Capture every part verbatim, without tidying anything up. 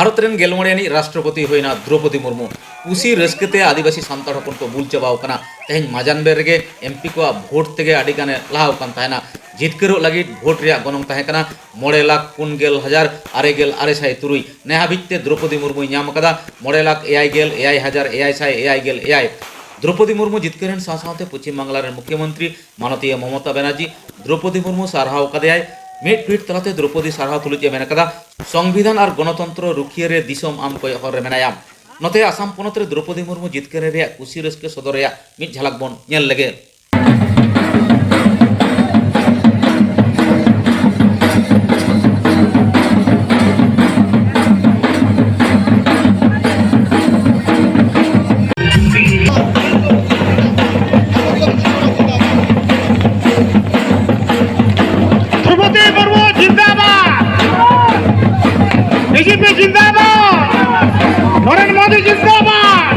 ᱵᱷᱟᱨᱚᱛ ᱨᱮᱱ ᱜᱮᱞ ᱢᱚᱬᱮ ᱟᱹᱱᱤᱡ ᱨᱟᱥᱴᱨᱚᱯᱚᱛᱤ ᱦᱩᱭᱱᱟ ᱫᱨᱚᱯᱚᱫᱤ ᱢᱩᱨᱢᱩ᱾ ᱠᱩᱥᱤ ᱨᱟᱹᱥᱠᱟᱹ ᱛᱮ ᱟᱹᱫᱤᱵᱟᱹᱥᱤ ᱥᱟᱱᱛᱟᱲ ᱦᱚᱯᱚᱱ ᱠᱚ ᱵᱩᱞ ᱪᱟᱵᱟᱣ ᱠᱟᱱᱟ᱾ ᱛᱮᱦᱮᱧ ᱢᱟᱡᱟᱱ ᱵᱮᱨ ᱨᱮᱜᱮ ᱮᱢᱯᱤ ᱠᱚᱣᱟᱜ ᱵᱷᱳᱴ ᱛᱮᱜᱮ ᱟᱹᱰᱤ ᱜᱟᱱᱮ ᱞᱟᱦᱟᱣ ᱠᱟᱱ ᱛᱟᱦᱮᱱᱟ᱾ ᱡᱤᱛᱠᱟᱹᱨᱚᱜ ᱞᱟᱹᱜᱤᱫ ᱵᱷᱳᱴ ᱨᱮᱭᱟᱜ ᱜᱚᱱᱚᱝ ᱛᱟᱦᱮᱸ ᱠᱟᱱᱟ ᱢᱚᱬᱮ ᱞᱟᱠᱷ ᱯᱩᱱ ᱜᱮᱞ ᱦᱟᱡᱟᱨ ᱟᱨᱮ ᱜᱮᱞ ᱟᱨᱮ ᱥᱟᱭ ᱛᱩᱨᱩᱭ᱾ ᱱᱮ ᱦᱟᱹᱵᱤᱡ ᱛᱮ ᱫᱨᱚᱯᱚᱫᱤ ᱢᱩᱨᱢᱩᱭ ᱧᱟᱢ ᱟᱠᱟᱫᱟ ᱢᱚᱬᱮ ᱞᱟᱠᱷ ᱮᱭᱟᱭ ᱜᱮᱞ ᱮᱭᱟᱭ ᱦᱟᱡᱟᱨ ᱮᱭᱟᱭ ᱥᱟᱭ ᱮᱭᱟᱭ ᱜᱮᱞ ᱮᱭᱟᱭ᱾ ᱫᱨᱚᱯᱚᱫᱤ ᱢᱩᱨᱢᱩ ᱡᱤᱛᱠᱟᱹᱨ ᱮᱱ ᱥᱟᱶ ᱥᱟᱶᱛᱮ ᱯᱚᱪᱷᱤᱢ ᱵᱟᱝᱞᱟ ᱨᱮᱱ ᱢᱩᱠᱷᱭᱚᱢᱚᱱᱛᱨᱤ ᱢᱟᱱᱚᱛᱤᱭᱟᱹ ᱢᱚᱢᱚᱛᱟ ᱵᱟᱱᱟᱨᱡᱤ ᱫᱨᱚᱯᱚᱫᱤ ᱢᱩᱨᱢᱩ ᱥᱟᱨᱦᱟᱣ ᱠᱟᱫᱮᱭᱟᱭ᱾ ᱢᱤᱫ ᱴᱩᱭᱤᱴ ᱛᱟᱞᱟᱛᱮ ᱫᱨᱚᱯᱚᱫᱤ ᱥᱟᱨᱦᱟᱣ ᱛᱩᱞᱩᱡ ᱮ ᱢᱮᱱ ᱠᱟᱫᱟ, ᱥᱚᱝᱵᱤᱫᱷᱟᱱ ᱟᱨ ᱜᱚᱱᱚᱛᱚᱱᱛᱨᱚ ᱨᱩᱠᱷᱤᱭᱟᱹ ᱨᱮ ᱫᱤᱥᱚᱢ ᱟᱢ ᱠᱚᱭᱚᱜ ᱦᱚᱨ ᱨᱮ ᱢᱮᱱᱟᱭᱟ᱾ ᱱᱚᱛᱮ ᱟᱥᱟᱢ ᱯᱚᱱᱚᱛ ᱨᱮ ᱫᱨᱚᱯᱚᱫᱤ ᱢᱩᱨᱢᱩ ᱡᱤᱛᱠᱟᱹᱨ ᱨᱮᱭᱟᱜ ᱠᱩᱥᱤ ᱨᱟᱹᱥᱠᱟᱹ ᱥᱚᱫᱚᱨ ᱨᱮᱭᱟᱜ ᱢᱤᱫ ᱡᱷᱟᱞᱟᱠ ᱵᱚᱱ ᱧᱮᱞ ᱞᱮᱜᱮ᱾ ᱫᱨᱚᱯᱚᱫᱤ ᱢᱩᱨᱢᱩ ᱡᱤᱱᱫᱟᱵᱟᱫ, ᱵᱤᱡᱮᱯᱤ ᱡᱤᱱᱫᱟᱵᱟᱫ, ᱱᱚᱨᱮᱱᱫᱨᱚ ᱢᱳᱫᱤ ᱡᱤᱱᱫᱟᱵᱟᱫ᱾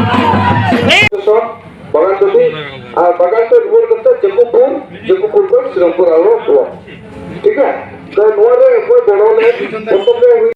ᱵᱟᱜᱟᱱ ᱴᱟᱺᱰᱤ ᱟᱨ ᱵᱟᱜᱟᱱ ᱴᱟᱺᱰᱤ ᱨᱩᱣᱟᱹᱲ ᱠᱟᱛᱮ ᱡᱟᱹᱠᱩᱯᱩᱨ, ᱡᱟᱹᱠᱩᱯᱩᱨ ᱠᱷᱚᱱ ᱥᱨᱤᱨᱟᱢᱯᱩᱨ ᱟᱞᱚ ᱵᱚᱞᱚ᱾ ᱴᱷᱤᱠ ᱜᱮᱭᱟ? ᱛᱚ ᱱᱚᱣᱟ ᱨᱮ ᱚᱠᱚᱭ ᱜᱚᱲᱚ ᱞᱮ ᱯᱨᱚᱛᱷᱚᱢ ᱨᱮ ᱦᱩᱭ